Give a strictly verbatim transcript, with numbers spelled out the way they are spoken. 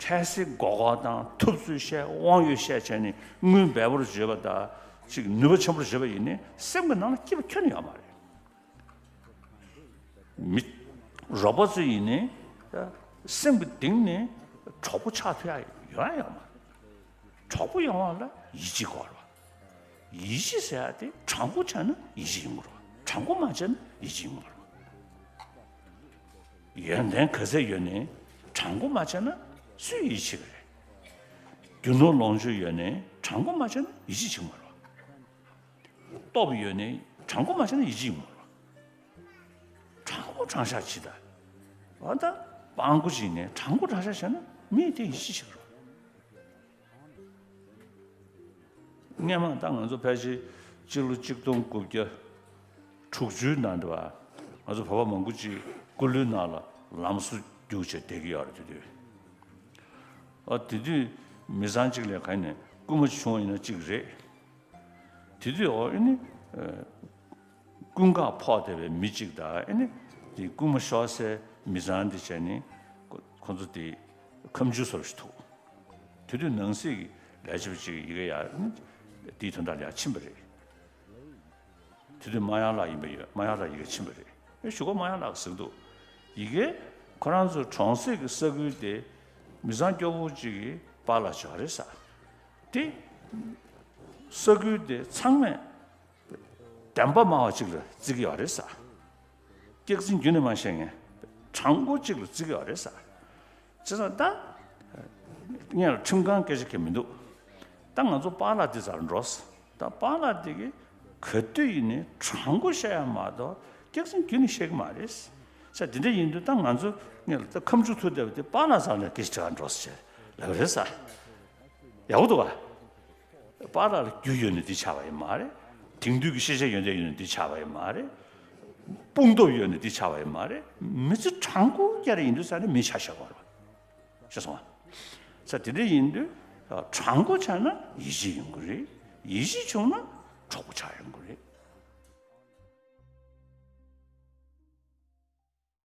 ཁ་སེ་མགོ་སྐོར་དང་ཐུབ་ཚོད་བཤད། དབང་ཡོད་བཤད་བྱས་ནས་དངུལ་འབེལ་པོར་བརྗོད་པ་དང་ཅིག་ནུས་པ་ཆེན་པོར་བརྗོད་པ་ཡིན་ནའི་སེམས་ཀྱི་ནང་ལ་སྐྱིད་པ་ཁྱོན་ནས་ཡོད་མ་རེད། མི་རོགས་པ་ཚོ་ཡིན་ནའི་སེམས་ཀྱི་གཏིང་ནས་གྲོགས་པོ་ཆགས་ཐུབ་ཡ་ཡོད་ཡ་ཡོད་མ་རེད། གྲོགས་པོ་ཡོང་བ་ལ་ཡིད་ཆེས་དགོས་རེད་བ། ཡིད་ཆེས་ཟེར་ཡ་དེ་དྲང་པོ་བྱས་ན་ཡིད་ཆེས་ཡོང་གི་རེད་བ། དྲང་པོ་མ་བྱས་ན་ཡིད་ཆེས་ཡོང་གི་མ་རེད་བ། ཡོན་ཏན་ག་ཚད་ཡོད་ནའི་དྲང་པོ་མ་བྱས་ན་སུས་ཡིད་ཆེས་ཀྱི་རེད། རྒྱུ་ནོར་ལོངས་སྤྱོད་ཡོད་ནའི་དྲང་པོ་མ་བྱས་ན་ཡིད་ཆེས་བྱེད་ཀྱི་མ་རེད་བ། སྟོབས་ཡོད་ནའི་དྲང་པོ་མ་བྱས་ན་ཡིད་ཆེས་ཡོང་མ་རེད་བ། དྲང་པོ་དྲང་བཞག་བྱེད་ད། འོ་ད་སྤྲང་པོ་ཅིག་ནས་དྲང་པོ་དྲང་བཞག་བྱས་ན་མིས་དེ་ཡིད་ཆེས་བྱེད་ཀྱི་རེད་བ། སྔན་མ་ད་ང་ཚོ་ཕལ་ཆེར་སྤྱི་ལོ་གཅིག་སྟོང་དགུ་བརྒྱ་དྲུག་ཅུའི་ནང་དུ་བ་ང་ཚོ་བོད་པ་མང་པོ་ཅིག་སྐུ་ལུས་ནང་ལ་ལམ་བཟོ་རྒྱུགས་བྱས་བསྡད་ཀྱི་ཡོད་རེད་དེ་དུས། ཨ་དེ་དུས་མི་ཚང་གཅིག་ལ་ག་ནས་རྐུན་མ་བྱུང་བ་ཡིན་ན་གཅིག་རེད། དེ་དུས་འོ་ཨེ་ནི་ཀུན་དགའ་ཕོག་བསྡད་པའི་མི་གཅིག་དང་ཨེ་ནི་དེ་རྐུན་མ་ཤོར་སའི་མི་ཚང་དེ་བྱས་ནས་ཁོ་ཁོ་ཚོ་དེ་ཁ་མཆུ་བཟོ་འདྲ་ཞིག་ཐུག་དེ་དུས་ནང་སྲིད་ཀྱི་ལས་བྱེད་པ་ཅིག་ཡི་གེ་ཡར་དེའི་དོན་དག་ལ་ཡར་ཕྱིན་པ་རེད། དེ་དུས་རྨ་དབྱངས་ལགས་ཡིན་པ་ཡོད། རྨ་དབྱངས་ལགས་ཡི་གེ་ཕྱིན་པ་རེད། ཨེ་གཞུག་གུ་རྨ་དབྱངས་ལགས་ཟེར་གྱི་འདུག་ཡི་གེ་ཁོ་རང་ཚོའི་གྲོང་གསེབ་ཀྱི་ས་ཁུལ་དེ་མི་ཚང་སྐྱོ་བོ་ཅིག་གི་པཱ་ལགས་ཅིག་ཡོད་རེད་ཟེར། དེ་ས་ཁུལ་དེ་ཚང་མས་བདེན་པ་སྨྲ་བ་ཅིག་ལ་བརྩི་གི་ཡོད་རེད་ཟེར། སྐྱག་རྫུན་རྒྱུན་ནས་མ་བཤད་མཁན་དྲང་པོ་གཅིག་ལ་བརྩི་གི་ཡོད་རེད་ཟེར། བྱས་ཙང་ད་ངས་ལ་ཁྲིམས་ཁང་སྐད་ཆ་གང་ཡང་མི་འདུག་ད་ང་ཚོ་པཱ་ལགས་འདི་ཚོར་འགྲོ་ཟེར། ད་པཱ་ལགས་འདི་གིས་ག་དུས་ཡིན་ནའི་དྲང་པོ་བཤད་ཡ་མ་གཏོགས་སྐྱག་རྫུན་རྒྱུན་ནས་བཤད་གི་མ་རེད་ཟེར། དེ་འདྲ་ཡིན་དུས་ད་ང་ཚོ་ངས་ལ་ད་ཁ་མཆུ་ཐུག་བསྡད་པ་དེ་པཱ་ལགས་ཚོ་ལ་སྐད་ཆ་དྲི་ག་འགྲོ་ཟེར་ལབ་རེད་ཟེར། ཡག་པོ་འདུག་ག་པཱ་ལགས་ལ་རྒྱུ་ཡོད་ནས་འདི་ཆགས་པ་ཡིན་མ་རེད། དེང་དུས་ཀྱི་ཤེས་བྱ་ཡོན་ཏན་ཡོད་ནས་འདི་ཆགས་པ་ཡིན་མ་རེད། དཔུང་སྟོབས་ཡོད་ནས་འདི་ཆགས་པ་ཡིན་མ་རེད། མི་ཚེ་དྲང་པོ་བསྐྱལ་ཡིན་དུས་ས་ནས་མི་ཆ་བཞག་པ་རེད། ཤེས་སོང་ང་། ས་དེ་འདྲ་ཡིན་དུས་དྲང་པོ་ཆགས་ན་ཡིད་ཆེས་ཡོང་གི་རེད། ཡིད་ཆེས་བྱུང་ན་གྲོགས་པོ་ཆགས་ཡོང་གི་རེད།